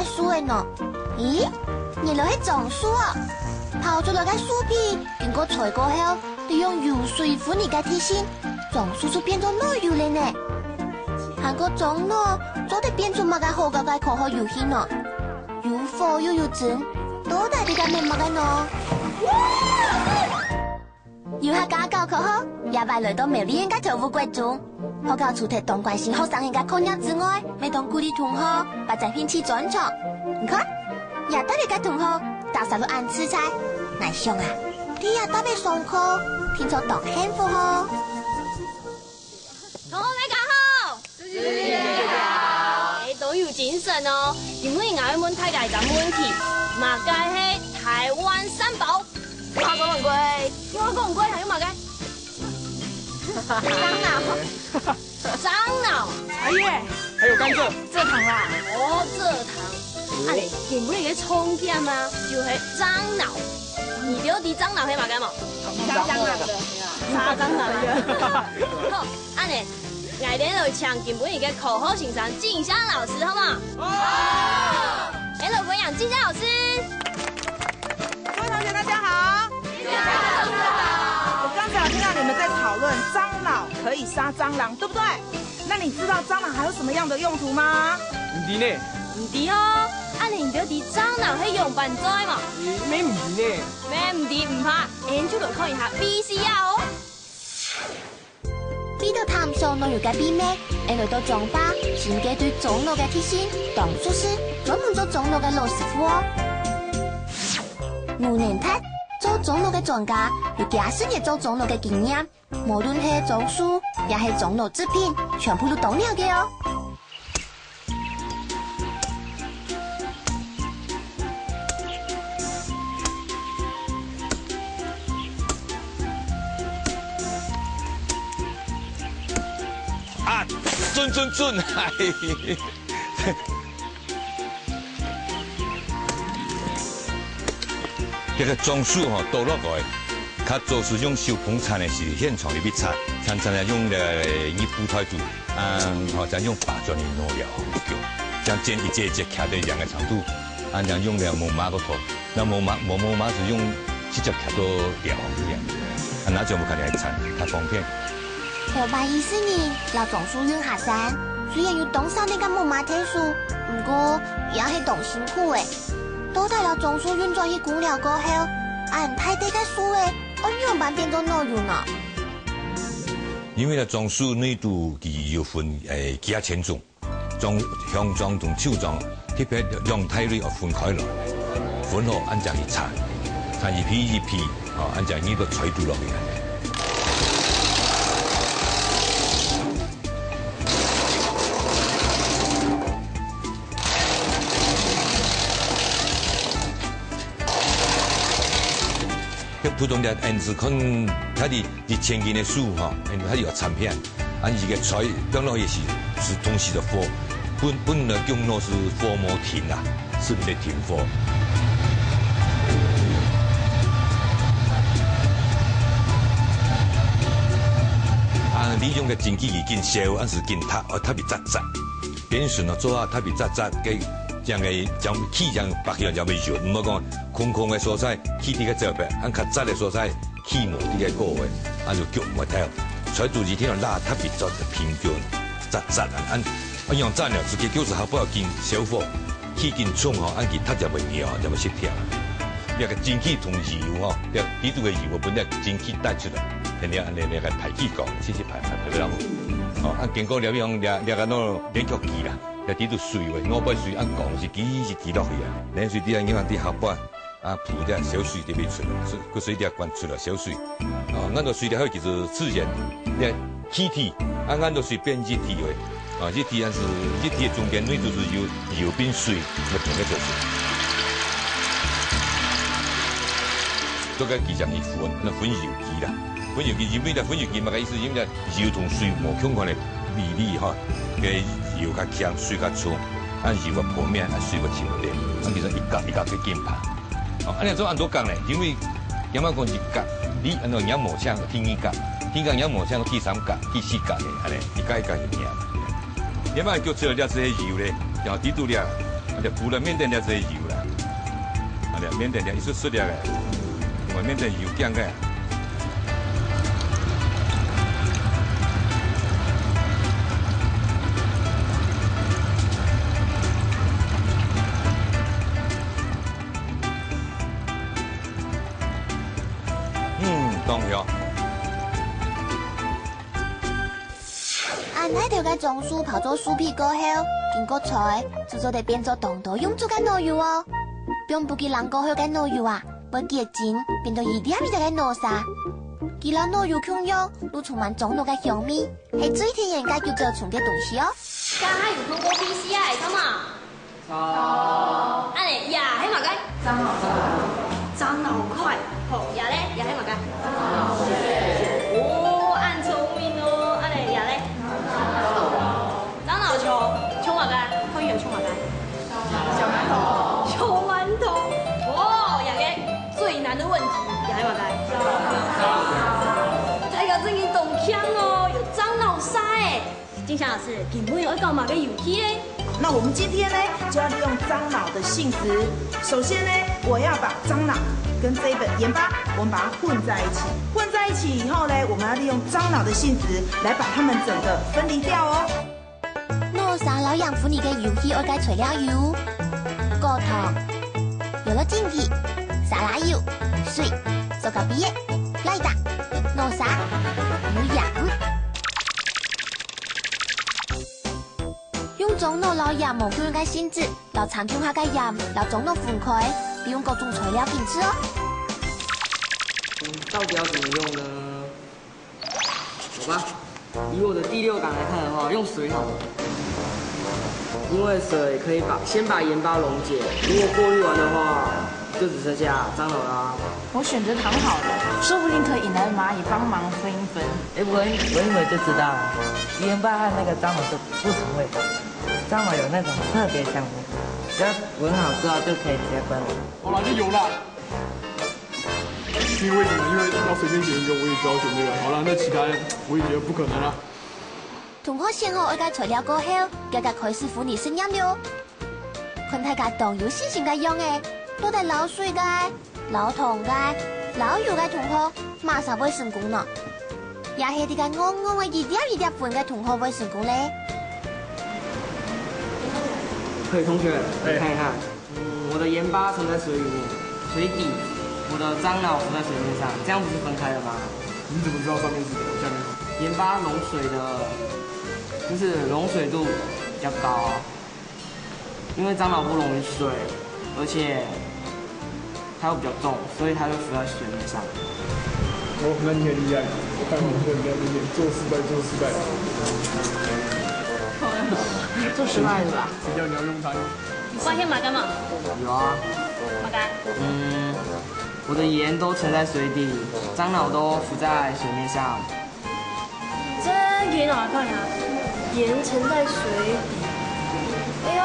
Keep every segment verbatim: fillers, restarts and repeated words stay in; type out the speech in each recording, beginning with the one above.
樹仔呢？咦，原來係樟樹哦！泡出來个樹皮經過搓過後，利用油水分離个鐵性，樟樹就變做腦油了呢。還過樟腦做得變出麼个好搞个科學遊戲呢？有火又有針，到底在該摸麼个呢？有客家搞科學，這擺來到苗栗縣个頭屋國中。學校除忒當關心學生仔个課業之外，乜當鼓勵同學發展興趣專長。你看，這搭仔个同學，打掃到恁自在，𠊎想啊，在這搭仔上課，定著當幸福哦。 同學，大家好！大家好！哎，當有精神哦！今晡日𠊎愛問大家一個問題：麼个係臺灣三寶？無花果、紅龜。無花果、紅龜，還有麼个？樟腦。樟腦。茶葉。還有甘蔗。蔗糖啦。哦，蔗糖。啊咧，今晡日个重點啊，就係樟腦。你兜知樟腦係麼个無？沙樟腦个。沙樟腦个。好， 恁呢，𠊎等來請今晡日个科學先生靜香老師，好無？好！來，歡迎靜香老師。各位同學，大家好。靜香老師好。我剛才有聽到你們在討論樟腦可以殺蟑螂，對不對？那你知道樟腦還有什麼樣的用途嗎？毋知呢。毋知哦，恁呢你兜知樟腦係仰般做个無？乜毋知呢。乜毋知毋怕，𠊎等就來看一下V C R哦。 為著探索腦油个秘密，𠊎來到彰化，尋个對樟腦个特性當熟識，專門做樟腦个老師傅哦。吳能達，做樟腦个專家，有幾下十年做樟腦个經驗，無論係樟樹，也係樟腦製品，全部都當了解哦。 啊，準準準，嗨！這个樟樹吼，倒落來，較早係用手捧鏟个時，現場入去鏟，鏟鏟了用个日布袋肚，啊，吼，再用把轉去弄了，吼，就，像剪一節一節徛到一樣个長度，啊，這樣用了無麻个頭。 該無嘛，無，無嘛係用直接徛到寮个樣子，啊，那種較來產，較方便。頭擺一世人摎樟樹運下山，雖然有當少年个木馬𢯭手，毋過也係當辛苦誒。到底摎樟樹運轉去公寮過後，恁大垤个樹仔，愛仰般變做腦油呢？因為呢，樟樹內肚佢有分，誒，幾下千種。 樟，香樟同樹樟，特別兩大類愛分開來，分好恁樣去產，產一批一批，哦，恁樣一個垂度落去。該普通个，嗯，係看，佢个 一千斤个樹吼，嗯，還有產品，啊，佢个材料落去係，係同時个貨，本，本來講咯係貨無停啦，係毋得停貨。啊，利用个蒸汽機緊燒，還係緊䌈，愛特別紮紮。 變成哦，做啊特別紮紮个，這樣个，將氣將白氣將會勻，毋好講空空个所在，氣體个走白，恁較紮个所在，氣無滴个過位，恁就腳毋會跳。所以肚臍天哦，拉特別紮个平均，紮紮啊，恁，恁樣紮了，自己就是下背緊燒火，氣緊衝吼，恁佢特別會搖，就會失調。這个蒸汽同油吼，這底肚个油分這蒸汽帶出來，天天恁樣，恁樣个排氣管，直直排排排到。哦，恁經過了以後，這，這个喏，連續機啦。 也知道水位，外背水恁降，是滴是滴落去啊。冷水滴啊，你看滴下半，啊，浮滴燒水就會出來，水，个水滴管出來燒水。啊，恁多水滴好就是自然，你看氣體，啊，恁多水變液體个。啊，液體啊是，液體个中間內肚係有油變水，个中間就是。做个機上去分，該分油機啦。分油機，因為呢，分油機麼个意思？因為呢，油同水無共款个 比例吼，个油較強，水較重，恁油个表面，啊水个深度，啊其實一格一格个緊排。哦，恁樣做恁多格呢，因為點解講一格？你恁樣仰無像第二格，第二格仰無像第三格、第四格呢，恁樣一格一格去拼。點解叫出來這係油呢？然後底肚了，這除了面頂這係油啦，啊，這面頂這一息息仔个，因為面頂油薑个。嗯，當香。 恁大條个樟樹刨做樹皮過後，經過炊，就做得變做當多用處个腦油哦。放分佢冷過後个腦油啊，會結晶，變到一粒一粒个腦沙。佢摎腦油共樣，都充滿樟腦个香味，係最天然个有滋味个東西哦。大家有看過V C R个嗎？ 哦。恁呢，這係麼个？樟腦。樟腦塊。好，這咧，這係麼个？哦，恁聰明哦。恁呢，這咧？樟腦球，像麼个？看起來像麼个？小饅頭。小饅頭。哦，這个最難的問題，這係麼个？大家真經當強哦，有樟腦沙誒。 靜香老師，今晡日愛搞麼个遊戲咧？那我們今天呢，就要利用樟腦的性質。首先呢，我要把樟腦跟這一本鹽巴，我們把它混在一起。混在一起以後呢，我們要利用樟腦的性質來把它們整個分離掉哦。腦沙摎鹽分離个遊戲愛个材料有：果糖、優酪精體、沙拉油、水、塑膠杯仔、拉打、腦沙、有鹽。 用樟腦摎鹽無共樣个性質，摎摻共下个鹽摎樟腦分開，利用各種材料緊緻哦。到底要怎麼用呢？好吧，以我的第六感來看的話，用水好了。因為水可以把，先把鹽巴溶解，如果過濾完的話，就只剩下樟腦啦。我選擇糖好了，說不定可以引來螞蟻幫忙分一分。哎，我一，我一會就知道了。鹽巴和那個樟腦是不同味道，樟腦有那種特別香味，只要聞好之後就可以直接分了。好了，就有了。因為為什麼？因為要隨便選一個，我也只好選這個。好了，那其他我也覺得不可能了。同學選好愛个材料過後，遽遽開始分離實驗了。 看大家當有信心个樣仔，到底撈水个、撈糖个、撈油个同學，麼儕會成功呢？也係這个戇戇个一粒一粒分个同學會成功咧？嘿，同學，你看一看，嗯，我的鹽巴沉在水裡面，水底，我的樟腦浮在水面上，這樣不是分開了嗎？你怎麼知道上面是什麼，下面是什麼？鹽巴溶水的，就是溶水度比較高啊。 因為樟腦不溶於水，而且它又比較重，所以它就浮在水面上。哦，那你很厲害，我看你很厲害，做失敗，做失敗。做失敗了吧？誰叫你要用它？你發現麼个無？有啊。麼个？嗯，我的鹽都沉在水底，樟腦都浮在水面上。 真給腦袋看呀，鹽沉在水底。哎呦，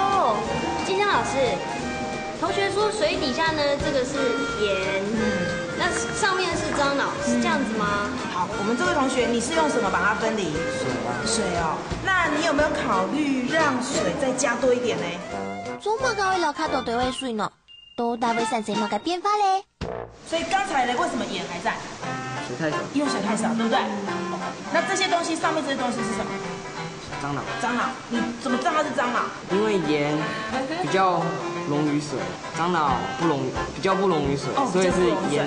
靜香老師，同學說水底下呢，這個是鹽，嗯，那上面是樟腦，是這樣子嗎？好，我們這位同學，你是用什麼把它分離？水啊。水哦，那你有沒有考慮讓水再加多一點呢？做麼个會撈較多个水呢？到底會產生麼个變化咧？ 所以剛才呢，為什麼鹽還在？水太少。因為水太少，對不對？那這些東西上面這些東西是什麼？樟腦。樟腦，你怎麼知道它是樟腦？因為鹽比較溶於水，樟腦不溶，比較不溶於水，哦，所以是鹽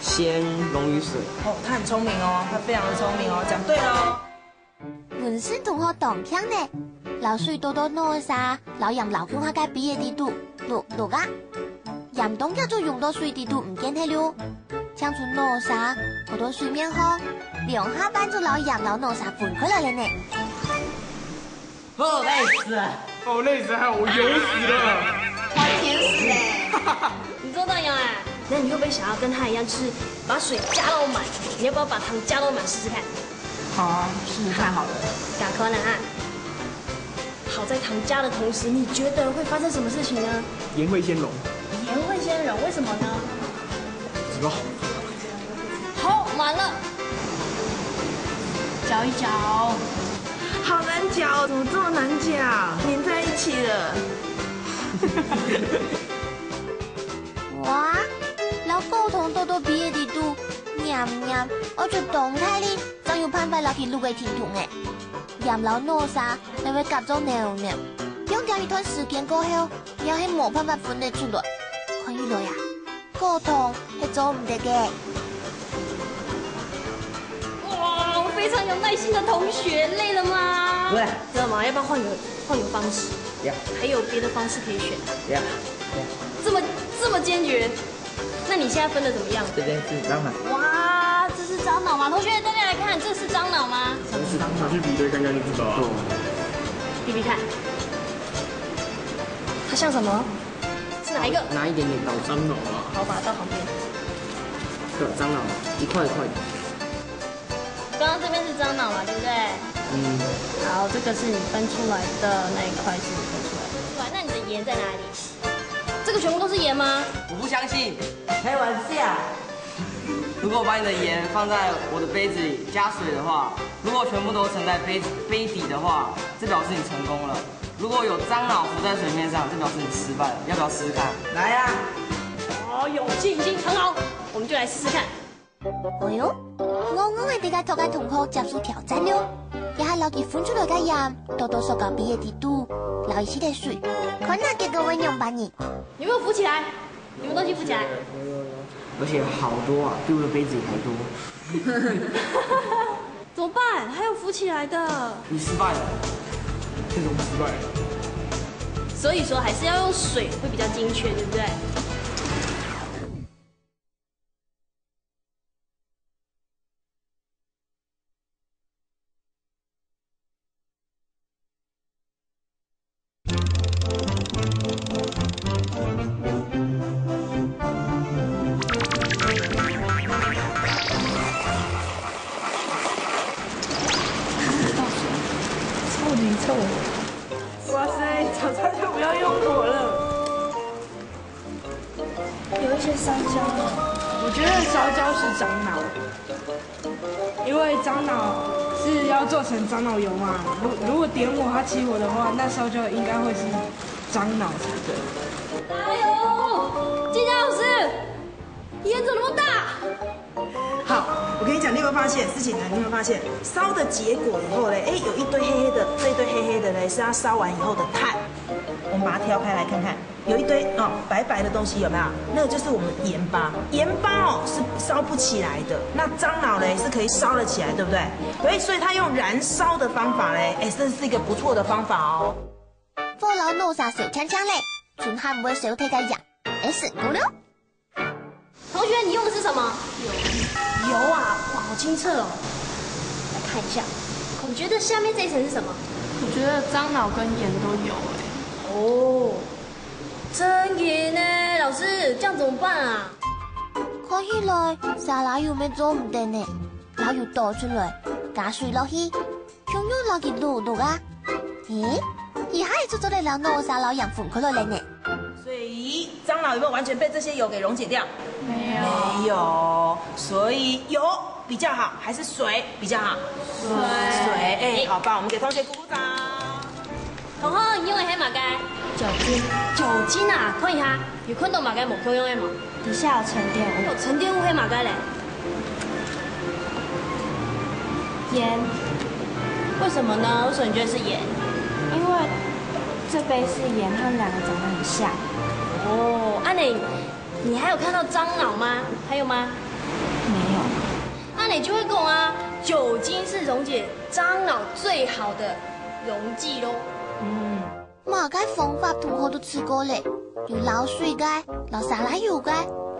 先溶於水。哦，他很聰明哦，他非常的聰明哦，講對了哦。 文順同學當慶呢，撈水倒到腦沙摎鹽撈共下个杯仔底肚，摝摝啊！鹽當遽就溶到水底肚毋見忒了，淨剩腦沙浮到水面項，兩下半就摎鹽摎腦沙分開來了呢。哦，累死了！哦，累死了，我游死了。快甜死嘞！你做到有啊？那你會不會想要跟他一樣，就是把水加到滿？你要不要把糖加到滿試試看？ 好啊，試試看好了。趕快來啊！好在糖加的同時，你覺得會發生什麼事情呢？鹽會先溶。鹽會先溶，為什麼呢？什麼？好，滿了。攪一攪。好難攪，怎麼這麼難攪？黏在一起了。哇，摎果糖倒到杯仔裡肚，黏黏，愛出當大力，正有辦法摎佢摝个定定仔。鹽摎腦沙就會合做尞尞，用這一段時間過後，也係無辦法分得出來。看起來啊，果糖係做毋得个。哇，我非常有耐心的同學，累了嗎？不會。知道嗎？要不要換個換個方式？Yeah。還有別的方式可以選。Yeah。這麼這麼堅決，那你現在分的怎麼樣？這邊是樟腦。哇，這是樟腦嗎？同學，大家來看，這是樟腦嗎？不是，拿去比對看看就知道了。比比看，它像什麼？是哪一個？拿一點點到樟腦啊。好，把它倒旁邊。對，樟腦，一塊一塊的。剛剛這邊是樟腦嘛，對不對？嗯。好，這個是你分出來的那一塊，是你分出來的。對啊，那你的鹽在哪裡？這個全部都是鹽嗎？我不相信。開玩笑。如果把你的鹽放在我的杯子裡加水的話，如果全部都沉在杯杯底的話，這表示你成功了。如果有樟腦浮在水面上，這表示你失敗了。要不要試試看？來啊！哦，有信心，很好，我們就來試試看。哎喲，戇戇仔在該讀个同學接受挑戰了，這下摎佢分出來个鹽，倒到塑膠杯仔裡肚，摎佢試下水，看哪結果會仰般呢？有沒有浮起來？有沒有東西浮起來？而且好多啊，比我的杯子裡還多。怎麼辦？還有浮起來的。你失敗了，這種失敗了。所以說還是要用水會比較精確，對不對？超級臭！哇塞，早知道就不要用火了。有一些燒焦了。我覺得燒焦是樟腦。 因為樟腦是要做成樟腦油嘛，如如果點火它起火的話，那燒焦應該會是樟腦才對。哎呦，金佳老師，鹽怎麼那麼大？好，我跟你講，你有沒有發現事情呢？你有沒有發現燒的結果以後嘞，哎，有一堆黑黑的，這一堆黑黑的嘞，是它燒完以後的碳。我們把它挑開來看看。 有一堆哦白白的東西，有沒有？那個就是我們鹽巴。鹽巴哦是燒不起來的，那樟腦嘞是可以燒得起來，對不對？所以所以它用燃燒的方法嘞，哎，這是一個不錯的方法哦。火摎腦沙燒淨淨咧，盡還會燒忒个鹽，哎，成功了。同學，你用的是什麼？油。油啊，哇，好清澈哦。來看一下，你覺得下面這一層是什麼？我覺得樟腦跟鹽都有哎。哦， 真的呢，老師，這樣怎麼辦啊？看起來沙拉油乜做毋得呢，摎油倒出來，加水落去，共樣摎佢摝摝啊。咦，這下就做得摎腦沙摎鹽分開來了呢。所以樟腦有沒有完全被這些油給溶解掉？沒有。沒有，所以油比較好還是水比較好？水。水，哎，好棒，我們給同學鼓鼓掌。 同學，你用个係麼个？酒精。酒精啊，看一下，有看到麼个無共樣个無？底下有沉澱物。有沉澱物係麼个咧？鹽。為什麼呢？為什麼你覺得是鹽？因為這杯是鹽，它們兩個長得很像。哦，恁仔，你還有看到樟腦嗎？還有嗎？沒有。恁仔就會講啊，酒精是溶解樟腦最好的溶劑咯。嗯。 麼个方法同學都試過咧，有撈水个，撈沙拉油个，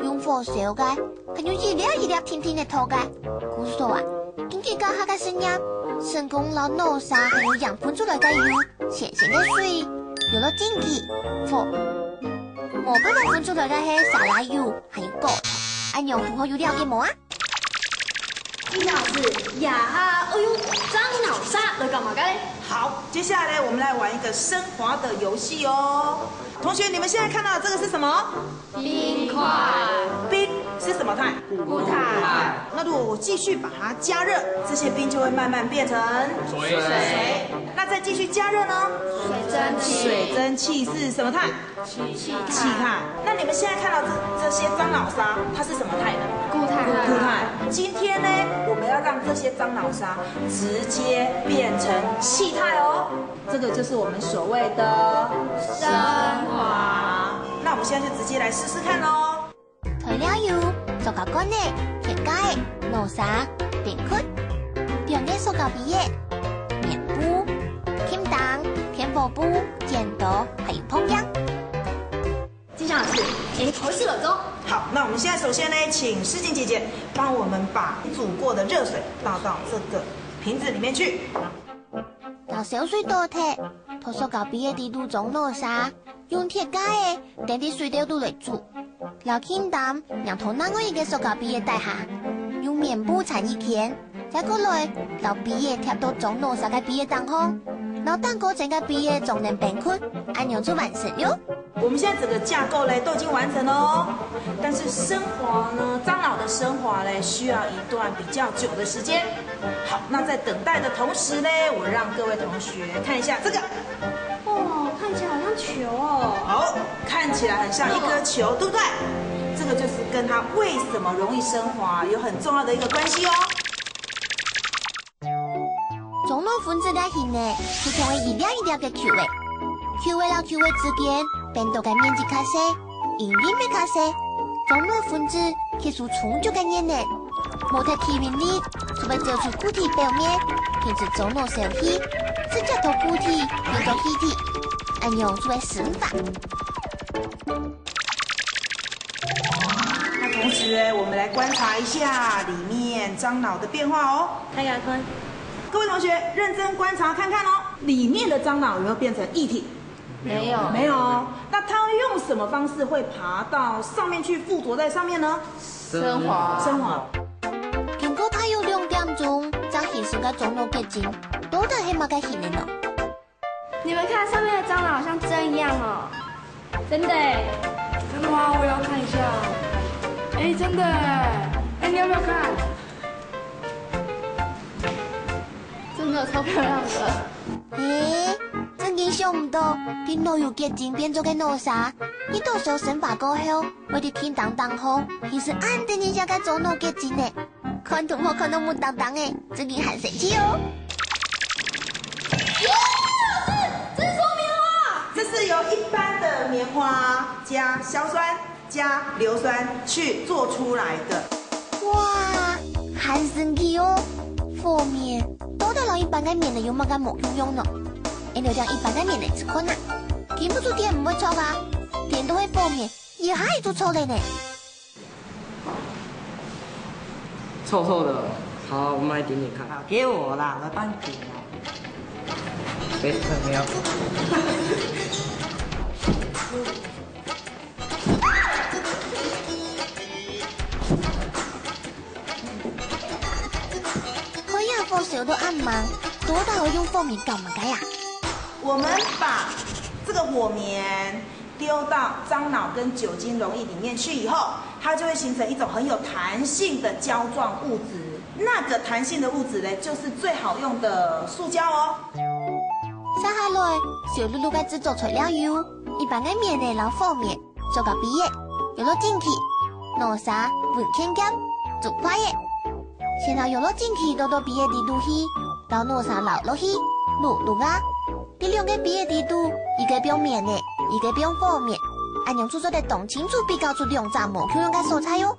用火燒个，還有一粒一粒定定仔倒个。故所啊，根據這下个實驗，成功撈腦沙還有鹽分出來个油，淺淺个水，有了定期，火，無辦法分出來个係沙拉油，還有果糖。恁樣同學有了解無啊？ 金老師，這下愛用樟腦沙來幹嘛个咧？好，接下來我們來玩一個升華的遊戲哦。同學，你們現在看到的這個是什麼？冰塊。冰是什麼？固态。固态。那如果我继续把它加热，这些冰就会慢慢变成水。水。那再继续加热呢？水蒸气。水蒸气是什么态？气态。气态。那你们现在看到这，这些樟脑沙，它是什么态呢？固态。固态。今天呢，我们要让这些樟脑沙直接变成气态哦。这个就是我们所谓的升华。那我们现在就直接来试试看喽。 材料有：塑膠罐仔、鐵架仔、腦沙、冰塊、兩个塑膠杯仔、棉布、輕銅、電火布、剪刀，還有膨鏡。金香老师，請你開始了。好，那我们现在首先呢，请诗静姐姐帮我们把煮过的热水倒到这个瓶子里面去。 摎燒水倒忒，摎塑膠杯仔裡肚裝腦沙，用鐵架仔，跈在水底肚來煮。摎輕擔，䀴摎另外一个塑膠杯仔底下，用棉布纏一圈，再過來，摎杯仔貼到裝腦沙个杯仔頂項，摎頂高層个杯仔裝等冰塊，恁樣就完成了。 我们现在整个架构嘞都已经完成了哦，但是升华呢，樟脑的升华嘞需要一段比较久的时间。好，那在等待的同时呢，我让各位同学看一下这个。哦，看起来好像球哦。好，看起来很像一颗球，对不对？这个就是跟它为什么容易升华有很重要的一个关系哦。 樟腦分子个形呢，就像係一粒一粒个球仔。球仔摎球仔之間，變到个面積較細，陰影乜較細。樟腦分子吸收充足个熱能，無忒氣溫裡，就會走出固體表面，形成樟腦燒氣，直接摎固體變做氣體，恁樣就會升華。 那同时，我们来观察一下里面樟脑的变化哦。大家看，各位同学认真观察看看哦，里面的樟脑有没有变成液体？没有。没有哦。那它用什么方式会爬到上面去附着在上面呢？升华。升华。经过大约兩点钟，正形成个樟脑结晶，到底係麼个形个呢？ 你们看，上面的樟脑好像针一样哦。真的耶。真的吗？我也要看一下。哎，真的耶。哎，你要不要看？真的超漂亮的。咦，正經想毋到，對腦有結晶變做个腦沙，一到燒升華過後，會在天頂當空，形成恁得人惜个樟腦結晶呢。 看同學看到目瞪瞪个，正經還生趣哦。這是什麼棉花？這是由一般的棉花加硝酸加硫酸去做出來的。哇，還生趣哦！火棉到底摎一般个棉仔有麼个無共樣呢？𠊎兜將一般个棉仔試看啊，根本就點毋會著啊，顛倒係火棉，一下仔就著了呢。 臭臭的。好，我們來點點看。好，給我啦，我幫你點哦。哎，沒有。開下火燒到恁猛，到底愛用火棉搞麼个呀？我們把這個火棉 丟到樟腦跟酒精溶液裡面去以後，它就會形成一種很有彈性的膠狀物質。那個彈性的物質呢，就是最好用的塑膠哦。接下來，燒漉漉个製作材料有：一般个棉仔摎火棉、塑膠杯仔、搖落進去、腦沙、文件夾、竹筷仔。先摎搖落進去倒到杯仔裡肚去，摎腦沙撈落去，擼擼啊。 這兩個杯仔裡肚，一個放棉仔，一個放火棉，恁樣就做得當清楚比較出兩隻無共樣个所在哦。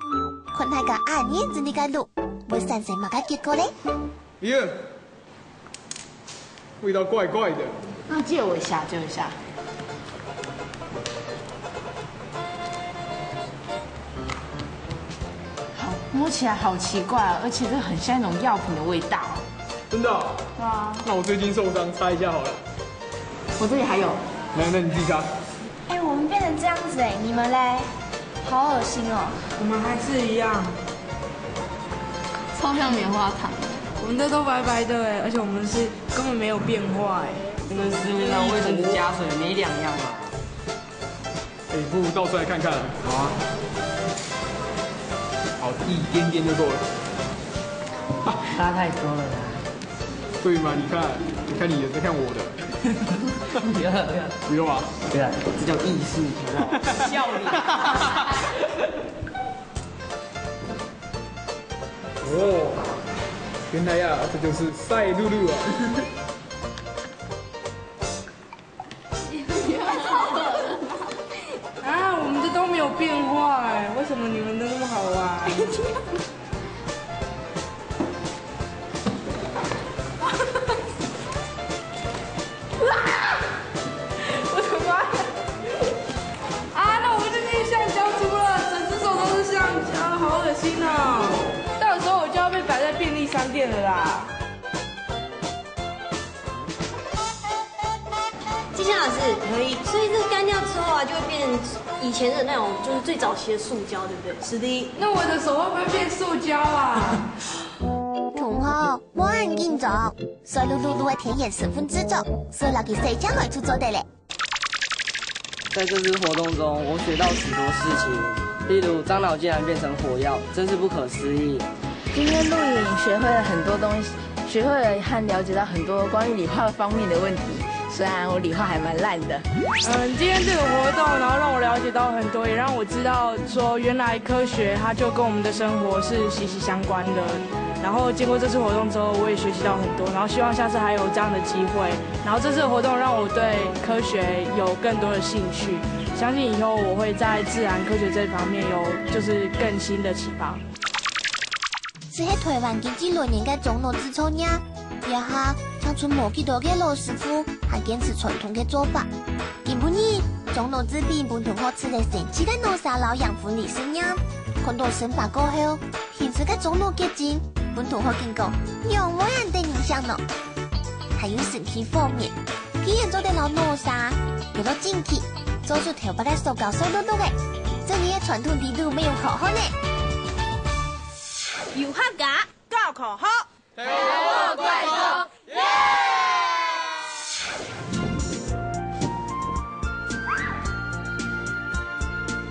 看大家恁認真个擼，會產生麼个結果咧？咦，味道怪怪的。那借我一下，借我一下。好，摸起来好奇怪啊，而且这很像一种药品的味道。真的哦？对啊。那我最近受伤，擦一下好了。 我这里还有。那，那你自己擦。哎，我们变成这样子哎，你们嘞？好恶心哦。我们还是一样。超像棉花糖。我们的都白白的哎，而且我们是根本没有变化哎。跟市面上卫生纸加水没两样啊。哎，不如倒出来看看。好啊。好一点点就够了。差太多了啦。对嘛？你看，你看你的，再看我的，不要了，不要了，不用啊。不要了，这叫艺术，好不好？笑你。哦，原来呀、这就是赛璐璐啊。啊，我们这都没有变化哎，为什么你们都那么好玩？我的妈呀！啊，那我们这些橡胶出了，整只手都是橡胶，好恶心哦！到时候我就要被摆在便利商店了啦。 金星老师，可以。所以这个干掉之后啊，就会变成以前的那种，就是最早期的塑胶，对不对？是的。那我的手会不会变塑胶啊？同學，莫恁緊張，賽璐璐个天然成分製造，所以佢細隻愛就做得了。在这次活动中，我学到许多事情，例如樟脑竟然变成火药，真是不可思议。今天露营学会了很多东西，学会了和了解到很多关于理化方面的问题。虽然我理化还蛮烂的，嗯，今天这个活动，然后让我了解到很多，也让我知道说，原来科学它就跟我们的生活是息息相关的。然后经过这次活动之后，我也学习到很多，然后希望下次还有这样的机会。然后这次的活动让我对科学有更多的兴趣，相信以后我会在自然科学这方面有就是更新的启发。這係台灣經濟論人个樟腦製造業，這下像出無幾多个老師傅還堅持傳統个做法。今晡日，樟腦製品分同學試了神奇个腦沙摎養分理實驗，看到成果過後， 形成个樟腦結晶，分同學見講，仰會恁得人惜呢？還有神奇方面，竟然做得摎腦沙，又落進去，做出頭擺个塑膠賽璐璐个，這裡个傳統知識乜有科學呢？有客家教科學。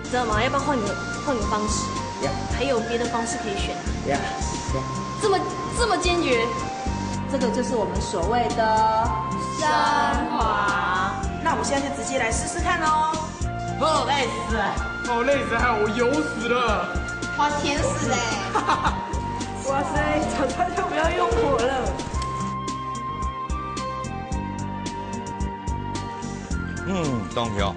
知道吗？要不要换个换个方式？ Yeah, 还有别的方式可以选？ yeah, 这么这么坚决？这个就是我们所谓的升华。那我们现在就直接来试试看哦。不好意思，好累死，害我油死了。哇，甜死嘞！哇塞，早知道就不要用火了。嗯，同學，